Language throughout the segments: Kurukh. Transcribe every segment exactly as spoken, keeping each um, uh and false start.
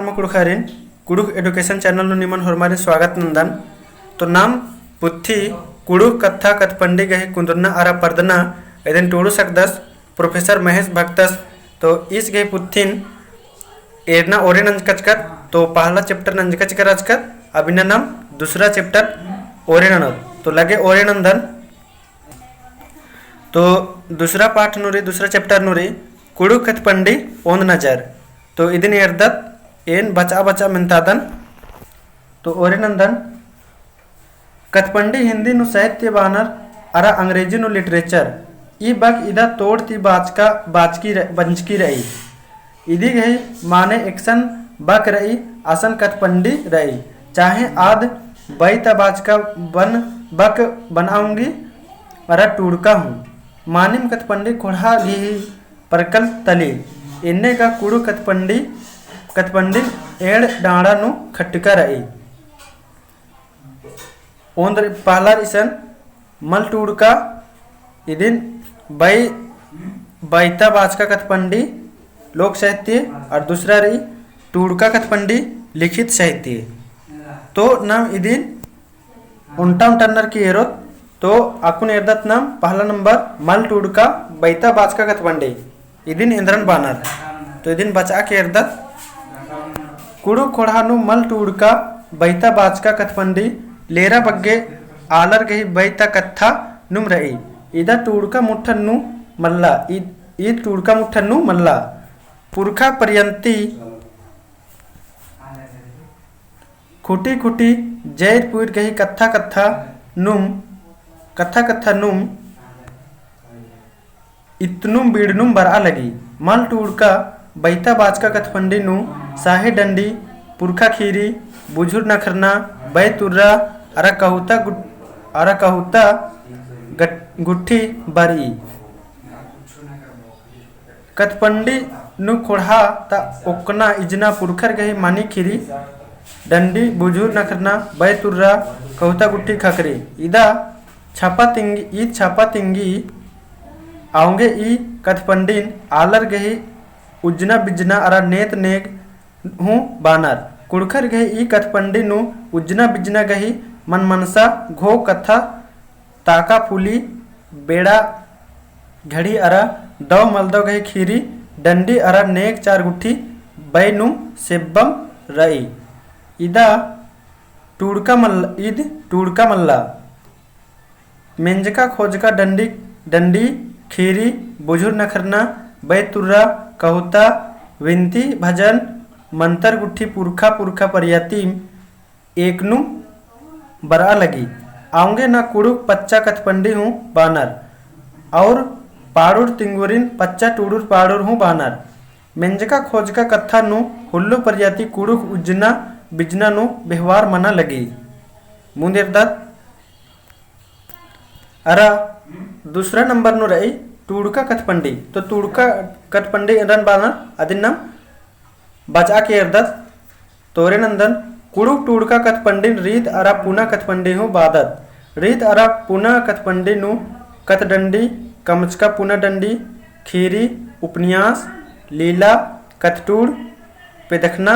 कुँड़ुख़ारिन, कुँड़ुख़ education channel नू निमन होरमारिन स्वागत नन्दन। तो नाम पुथी कुँड़ुख़ कत्था कत्थपंडी गही कुन्दुरना अरा परदना इदिन टूड़ू सकदस Professor महेश भगतस। तो ईस गही पुथिन एरना ओरे नंजकचकत, तो पहला chapter नंजकचकर रहचकत, अब इन्ना नाम दूसरा chapter ओरे ननोत। तो लगे ओरे नन्दन। तो दूसरा पाठ नू रई, दूसरा chapter नू रई, कुँड़ुख़ कत्थपंडी ओन्द नजर। तो इदिन एरदत एन बचआ बचआ मेन्तादन। तो ओरे नन्दन, कत्थपंडी हिन्दी नू साहित्य बानर अरा अंग्रेजी नू literature। ई बक इदा तोड़ ती बाचका, बाचकी र-, बंचकी रई। इदी गही माने एकसन बक रई, असन कत्थपंडी रई। चाहे आद बई ता बाचका बन बक बनाउंगी अरा टूड़का हूँ। मानिम कत्थपंडी ख़ोंड़हा गही परकल तली। एन्ने गा कुँड़ुख़ कत्थपंडी, कत्थपंडी एंड़ डाँड़ा नू खट्टका रई। ओन्द पहला रई इसन मल टूड़का, इदिन बई, बई ता बाचका कत्थपंडी लोक साहित्य, और दूसरा रई टूड़का कत्थपंडी लिखित साहित्य। तो नाम इदिन ओन्टा ओन्टा ननर की एरोत। तो अक्कुन एरदत नाम पहला नंबर मल टूड़का बई ता बाचका कत्थपंडी। इदिन एन्द्रन बानर। तो इदिन बचआ के एरदत। कुँड़ुख़ ख़ोंड़हा नू मल टूड़का बई ता बाचका कत्थपंडी लेरा बग्गे आलर गही बई ता कत्था नुम रई। इदा टूड़का मुट्ठन नू मल्ला, ईद, ईद टूड़का मुट्ठन नू मल्ला। पुरखा परियन्ती खुटी खुटी जैर पुइर गही कत्था कत्था नुम, कत्था कत्था नुम इतनुम बीड़नुम बरआ लगी। मल टूड़का बई ता बाचका कत्थपंडी नू साही डंडी, पुरखा खीरी, बुझुर नखरना, बई तुर्रा, अरा कहुता गुट-, अरा कहुता गट-, गुट्ठी बरई। कत्थपंडी नू ख़ोंड़हा ता ओक्कना इजना पुरखर गही मनी खीरी, डंडी, बुझुर नखरना, बई तुर्रा, कहुता गुट्ठी खखरी। इदा छापा तिंगी, ईद छापा तिंगी। औंगे ई कत्थपंडीन आलर गही उज्जना बिज्जना अरा नेत नेग हूँ बानर। कुँड़ुख़र गही ई कत्थपंडी नू उज्जना बिज्जना गही मनमनसा घो कत्था ताका फूली बेड़ा घड़ी अरा दव मलदव गही खीरी डंडी अरा नेग चार गुट्ठी बई नू सेब्बम रई। इदा टूड़का मल्ल-, ईद टूड़का मल्ला। मेंजका खोजका डंडी, डंडी, खीरी, बुझुर नखरना, बई तुर्रा, कहुता, विनती, भजन, मंतर गुट्ठी पुरखा पुरखा परियतिम एकनुम बरआ लगी। औंगे ना कुँड़ुख़ पच्चा कत्थपंडी हूँ बानर। और पाड़ुर तिंगुरिन पच्चा टूड़ुर पाड़ुर हूँ बानर। मेंजका खोजका कत्था नू हुल्लो परियती कुँड़ुख़ उज्जना बिज्जना नू बेहवार मना लगी। मुन्द एरदत। अरा दूसरा नंबर नू रई टूड़का कत्थपंडी। तो टूड़का कत्थपंडी एन्द्रन बानर अदिन नाम बचआ के एरदत। तो ओरे नन्दन, कुँड़ुख़ टूड़का कत्थपंडीन रीत अरा पुना कत्थपंडी हूँ बादत। रीत अरा पुना कत्थपंडी नू कत्थडंडी, कमचका पुना डंडी, खीरी, उपन्यास, लीला, कत्थटूड़, पेदखना,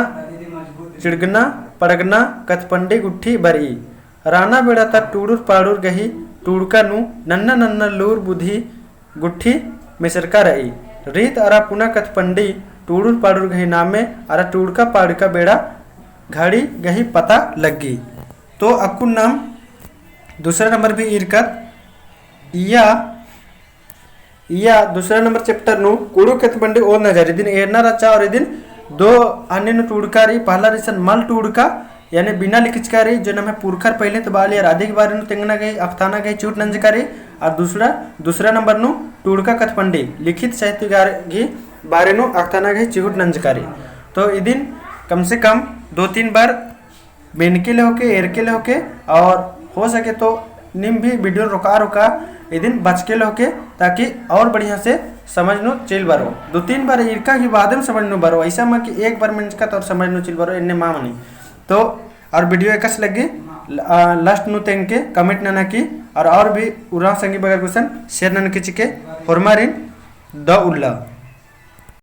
चिड़गना, पड़गना, कत्थपंडी गुट्ठी बरई। राना बेड़ा ता टूड़ुर पाड़ुर गही टूड़का नू नन्ना नन्ना लूर बुद्धि गुट्ठी मेसरका रई। रीत अरा पुना कत्थपंडी टूड़ुर पाड़ुर गही नामे अरा टूड़का पाड़का बेड़ा घड़ी गही पता लग्गी। तो अक्कुन नाम दूसरा नंबर भी ईरकत। इया इया दूसरा नंबर chapter नू कुँड़ुख़ कत्थपंडी ओन्द नजर इदिन एरना रहचा और इदिन दो अन्य नू टूड़का रई। पहला रई इसन मल टूड़का, यानी बिना लिखचका रई, जो नम्है पुरखर पहिले तो बाली अरा अदी के बारे नू तेंगना गही, अख़ताना गही चिहुट नंजका रई। और दूसरा, दूसरा नंबर नू टूड़का कत्थपंडी लिखित साहित्य गही बारे नू अख़ताना गही चिहुट नंजका रई। तो इदिन कम से कम दो तीन बार मेनके लेहोके, एरके लेहोके, और हो सके तो नीम भी video रोका रोका इदिन बचके लेहोके, ताकि और बढ़िया से समझ नू चिल बरो। दो तीन बार ईरका की बादे में समझ नू बरो, ऐसा मा कि एक बार मेंजकत और समझ नू चिल बरो, एन्ने मा मनी। तो और video एकासे लग्गी, ल-, आ, last नू तेंगके comment नना की, और, और भी उराँव संगी बगर गुसन share नना की चिके, होरमारिन दव उल्ला।